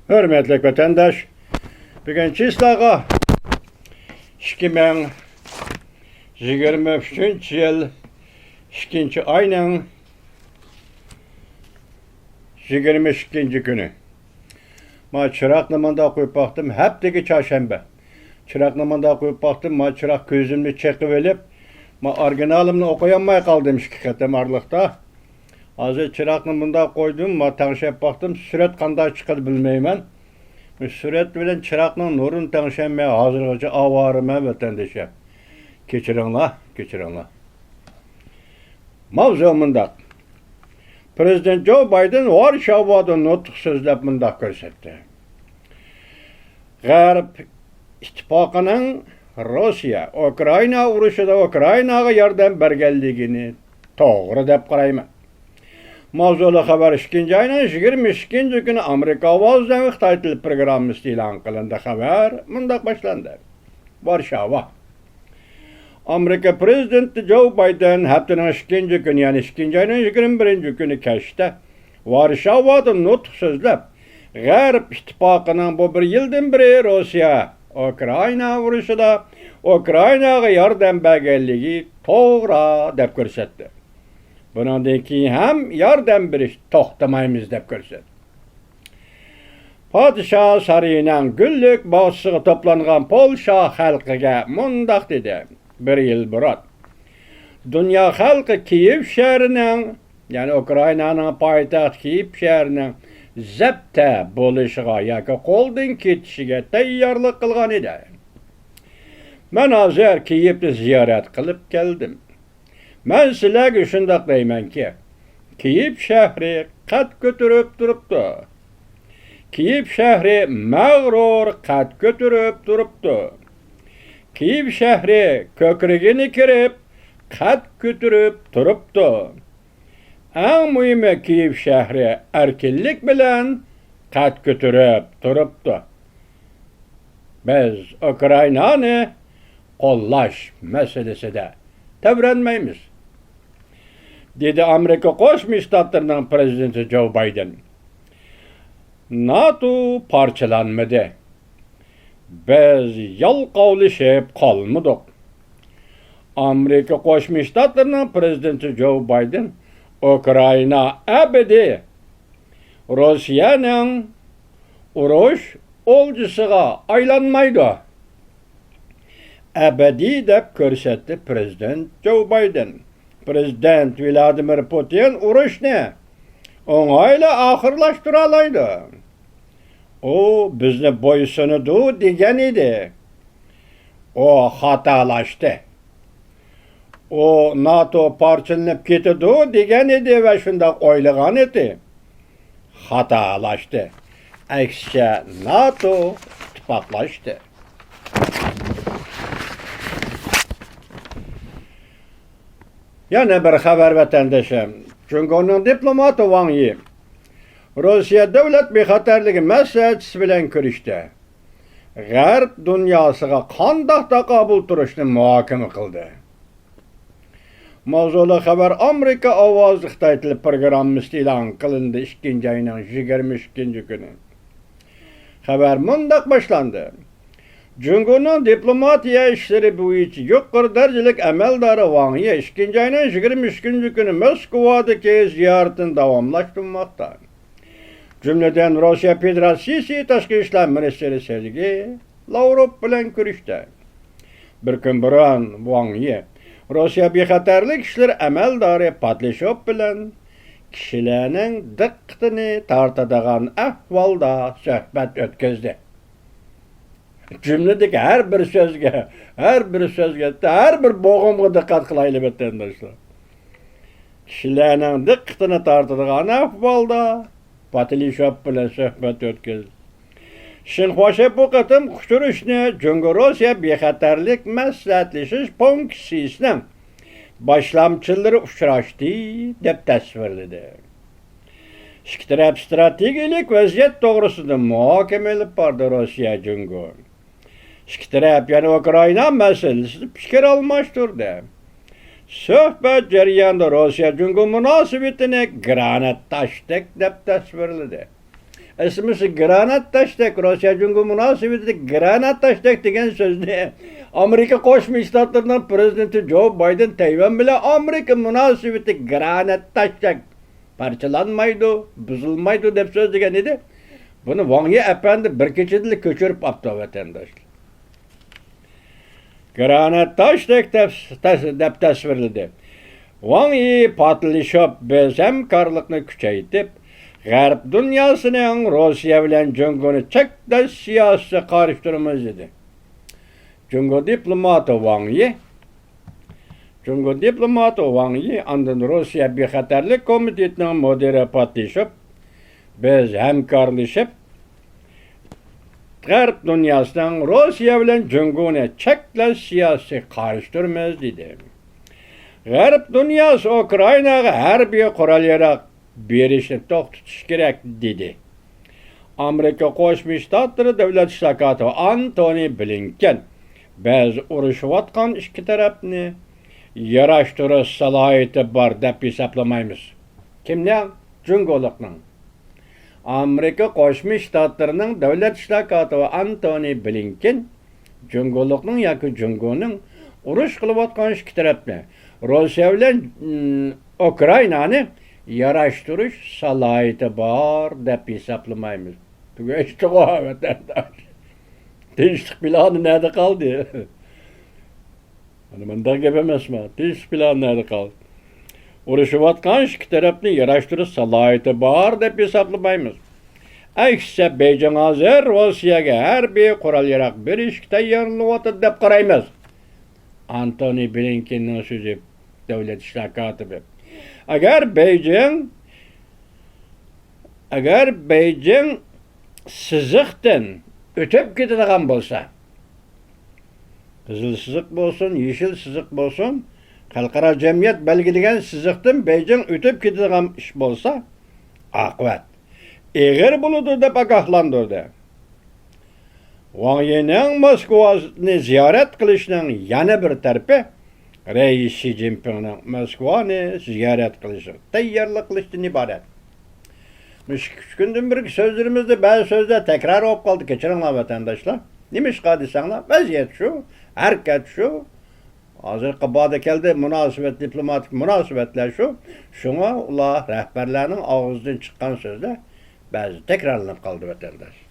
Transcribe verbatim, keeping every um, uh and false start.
ھۆرمەتلىك ۋەتەنداش، بۈگۈن چىسلاغا ئىككى مىڭ يىگىرمە ئۈچىنچى يىل ئىككىنچى ئاينىڭ يىگىرمە ئىككىنچى كۈنى. ما چىراغنى مۇنداق قويۇپ باقتىم، ھەپتىگە چارشەنبە. چىراغنى مۇنداق قويۇپ باقتىم، ما چىراغ كۆزۈمنى چېقىۋېلىپ، ما ئورىگىنالىمنى ئوقۇيالماي قالدىم ئىككى قېتىم ئارىلىقتا. ھازىر چىراغنى مۇنداق قويدۇم، ما تەڭشەپ باقتىم، سۈرەت قانداق چىقىدۇ بىلمەيمەن. سۈرەت بىلەن چىراغنىڭ نۇرىنى تەڭشەلمەي ھازىرغىچە ئاۋارىمەن، ۋەتەندىشىم. كەچۈرۈڭلار، كەچۈرۈڭلار. ماۋزۇ مۇنداق. پىرېزىدېنت جو بايدېن ۋارشاۋادا نۇتۇق سۆزلەپ مۇنداق كۆرسەتتى. غەرب ئىتتىپاقىنىڭ روسىيە، ئۇكرائىنا ئۇرۇشىدا ئۇكرائىناغا ياردەم بەرگەنلىكىنى توغرا دەپ قارايمەن. ماۋزۇلۇق خەۋەر ئىككىنچى ئاينىڭ يىگىرمە ئىككىنچى كۈنى ئامېرىكا ئاۋازى خىتاي تىل پروگراممىسىدا ئېلان قىلىندى. خەۋەر مۇنداق باشلاندى. ۋارشاۋا. ئامېرىكا پىرېزىدېنتى جو بايدېن ھەپتىنىڭ ئىككىنچى كۈنى، يەنى ئىككىنچى ئاينىڭ يىگىرمە بىرىنچى كۈنى كەچتە ۋارشاۋادا نۇتۇق سۆزلەپ، غەرب ئىتتىپاقىنىڭ بۇ بىر يىلدىن بېرى روسىيە ئۇكرائىنا ئۇرۇشىدا ئۇكرائىناغا ياردەم بەرگەنلىكى توغرا دەپ كۆرسەتتى. بۇنىڭدىن كېيىن ھەم ياردەم بېرىش توختىمايمىز دەپ كۆرسەتتى. پادىشاھ سارىيىنىڭ گۈللۈك باغچىسىغا توپلانغان پولشا خەلقىگە مۇنداق دېدى: بىر يىل بۇرۇن دۇنيا خەلقى كىيېۋ شەھىرىنىڭ، يەنى ئۇكرائىنانىڭ پايتەختى كىيېۋ شەھىرىنىڭ زەپتە بولۇشىغا ياكى قولدىن كېتىشىگە تەييارلىق قىلغان ئىدى. مەن ھازىر كىيېۋنى زىيارەت قىلىپ كەلدىم. مەن سىلەرگە شۇنداق دەيمەنكى، كىيېۋ شەھىرى قەد كۆتۈرۈپ تۇرۇپتۇ. كىيېۋ شەھىرى مەغرۇر قەد كۆتۈرۈپ تۇرۇپتۇ. كىيېۋ شەھىرى كۆكرىكىنى كېرىپ قەد كۆتۈرۈپ تۇرۇپتۇ. ئەڭ مۇھىمى، كىيېۋ شەھىرى ئەركىنلىك بىلەن قەد كۆتۈرۈپ تۇرۇپتۇ. بىز ئۇكرائىنانى قوللاش مەسىلىسىدە تەۋرەنمەيمىز، دېدى ئامېرىكا قوشما شتاتلىرىنىڭ پىرېزىدېنتى جو بايدېن. ناتو پارچىلانمىدى. بىز يالقاۋلىشىپ قالمىدۇق. ئامېرىكا قوشما شتاتلىرىنىڭ پىرېزىدېنتى جو بايدېن ئۇكرائىنا ئەبەدىي روسىيەنىڭ ئۇرۇش ئولجىسىغا ئايلانمايدۇ. ئەبەدىي دەپ كۆرسەتتى پىرېزىدېنت جو بايدېن. پىرېزىدېنت ۋلادىمىر پۇتىن ئۇرۇشنى ئوڭايلا ئاخىرلاشتۇرالايدۇ. ئۇ بىزنى بويسۇنىدۇ دېگەن ئىدى. ئۇ خاتالاشتى. ئۇ ناتو پارچىلىنىپ كېتىدۇ دېگەن ئىدى ۋە شۇنداق ئويلىغان ئىدى. خاتالاشتى. ئەكسىچە، ناتو ئىتتىپاقلاشتى. يەنە بىر خەۋەر، ۋەتەندىشىم. جۇڭگونىڭ دىپلوماتى ۋاڭ يى روسىيە دۆلەت بىخەتەرلىكى مەسلىھەتچىسى بىلەن كۆرۈشتى. غەرب دۇنياسىغا قانداق تاقابىل تۇرۇشنى مۇھاكىمە قىلدى. ماۋزۇلۇق خەۋەر ئامېرىكا ئاۋازى خىتاي تىلى پروگراممىسىدا ئېلان قىلىندى، ئىككىنچى ئاينىڭ يىگىرمە ئىككىنچى كۈنى. خەۋەر مۇنداق باشلاندى. جۇڭگونىڭ دىپلوماتىيە ئىشلىرى بويىچە يۇقىرى دەرىجىلىك ئەمەلدارى ۋاڭ يى ئىككىنچى ئاينىڭ يىگىرمە ئۈچىنچى كۈنى موسكۋادىكى زىيارىتىنى داۋاملاشتۇرماقتا. جۈملىدىن، روسىيە فېدېراتسىيىسى تاشقى ئىشلار مىنىستىرى سېرگېي لاۋروف بىلەن كۆرۈشتى. بىر كۈن بۇرۇن ۋاڭ يى روسىيە بىخەتەرلىك ئىشلىرى ئەمەلدارى پاتلىشوف بىلەن كىشىلەرنىڭ دىققىتىنى تارتىدىغان ئەھۋالدا سۆھبەت ئۆتكۈزدى. جۈملىدىكى ھەر بىر سۆزگە، ھەر بىر سۆزگە، ھەر بىر بوغۇمغا دىققەت قىلايلى، ۋەتەنداشلار. كىشىلەرنىڭ دىققىتىنى تارتىدىغان ئەھۋالدا پاتلىشوف بىلەن سۆھبەت ئۆتكۈزدى. شىنخۇا شې بۇ قېتىمقى ئۇچرىشىشنى جۇڭگو روسىيە بىخەتەرلىك مەسلىھەتلىشىش پونكىتسىنىڭ باشلامچىلىرى ئۇچراشتى دەپ تەسۋىرلىدى. ئىككى تەرەپ ئىستراتېگىيەلىك ۋەزىيەت توغرىسىدا مۇھاكىمە ئېلىپ باردى. روسىيە، جۇڭگو ئىككى تەرەپ يەنە ئۇكرائىنا مەسىلىسىدە پىكىر ئالماشتۇردى. سۆھبەت جەريانىدا روسىيە جۇڭگو مۇناسىۋىتىنى گرانات تاشتەك دەپ تەسۋىرلىدى. ئەسلىمىسى گرانات تاشتەك، روسىيە جۇڭگو مۇناسىۋىتىدە گرانات تاشتەك دېگەن سۆزنى ئامېرىكا قوشما شتاتلىرىنىڭ پىرېزىدېنتى جو بايدېن تەيۋەن بىلەن ئامېرىكا مۇناسىۋىتى گرانات تاشتەك پارچىلانمايدۇ، بۇزۇلمايدۇ دەپ سۆزلىگەن ئىدى. بۇنى ۋاڭ يى ئەپەندى بىر كېچىدىلا كۆچۈرۈپ ئاپتۇ، ۋەتەنداشلار. گرانات تاشتەك تەس-، تەس-، دەپ تەسۋىرلىدى. ۋاڭ يى پاتېلشوپ، بىز ھەمكارلىقنى كۈچەيتىپ، غەرب دۇنياسىنىڭ روسىيە بىلەن جۇڭگونى چەكلەش سىياسىتىگە قارشى تۇرىمىز، دېدى. جۇڭگو دىپلوماتى ۋاڭ يى، جۇڭگو دىپلوماتى ۋاڭ يى ئاندىن روسىيە بىخەتەرلىك كومىتېتىنىڭ مۇدىرى پاتېلشوپ، بىز ھەمكارلىشىپ، غەرب دۇنياسىنىڭ روسىيە بىلەن جۇڭگونى چەكلەش سىياسىتىگە قارشى تۇرىمىز، دېدى. غەرب دۇنياسى ئۇكرائىناغا ھەربىي قورال-ياراغ بېرىشنى توختىتىش كېرەك، دېدى. ئامېرىكا قوشما شتاتلىرى دۆلەت ئىشلار كاتىپى ئانتونى بلىنكېن، بىز ئۇرۇشۇۋاتقان ئىككى تەرەپنى ياراشتۇرۇش سالاھىيىتى بار دەپ ھېسابلىمايمىز. كىمنىڭ؟ جۇڭگولۇقنىڭ. ئامېرىكا قوشما شتاتلىرىنىڭ دۆلەت ئىشلار كاتىپى ئانتونى بلىنكېن جۇڭگولۇقنىڭ ياكى جۇڭگونىڭ ئۇرۇش قىلىۋاتقان ئىككى تەرەپنى، روسىيە بىلەن، ئىم، ئۇكرائىنانى ياراشتۇرۇش سالاھىيىتى بار دەپ ھېسابلىمايمىز. تۈگەشتىغۇ، ۋەتەنداش. تىنچلىق پىلانى نەدە قالدى؟ مانا مۇنداق گەپ ئەمەسما؟ تىنچلىق پىلانى نەدە قالدى؟ ئۇرۇشۇۋاتقان ئىككى تەرەپنى ياراشتۇرۇش سالاھىيىتى بار دەپ ھېسابلىمايمىز. ئەكسىچە، بېيجىڭ ھازىر روسىيەگە ھەربىي قورال-ياراغ بېرىشكە تەييارلىنىۋاتىدۇ دەپ قارايمىز. ئانتونى بلىنكېننىڭ سۆزى، دۆلەت ئىشلار كاتىپى. ئەگەر بېيجىڭ، ئەگەر بېيجىڭ سىزىقتىن ئۆتۈپ كېتىدىغان بولسا، قىزىل سىزىق بولسۇن، يېشىل سىزىق بولسۇن، خەلقئارا جەمئىيەت بەلگىلىگەن سىزىقتىن بېيجىڭ ئۆتۈپ كېتىدىغان ئىش بولسا، ئاقىۋەت ئېغىر بولىدۇ دەپ ئاگاھلاندۇردى. ۋاڭ يىنىڭ موسكۋانى زىيارەت قىلىشىنىڭ يەنە بىر تەرىپى رەئىس شى جىنپىڭنىڭ موسكۋانى زىيارەت قىلىشىغا تەييارلىق قىلىشتىن ئىبارەت. مۇشۇ ئىككى ئۈچ كۈندىن بېرىكى سۆزلىرىمىزدە بەزى سۆزلەر تەكرار بولۇپ قالدى، كەچۈرۈڭلار ۋەتەنداشلار. نېمىشقا دېسەڭلار، ۋەزىيەت شۇ، ھەرىكەت شۇ. ھازىرقى بادا كەلدى، مۇناسىۋەت، دىپلوماتىك مۇناسىۋەتلەر شۇ. شۇڭا ئۇلار رەھبەرلەرنىڭ ئاغزىدىن چىققان سۆزلەر بەزى تەكرارلىنىپ قالدى، ۋەتەنداش.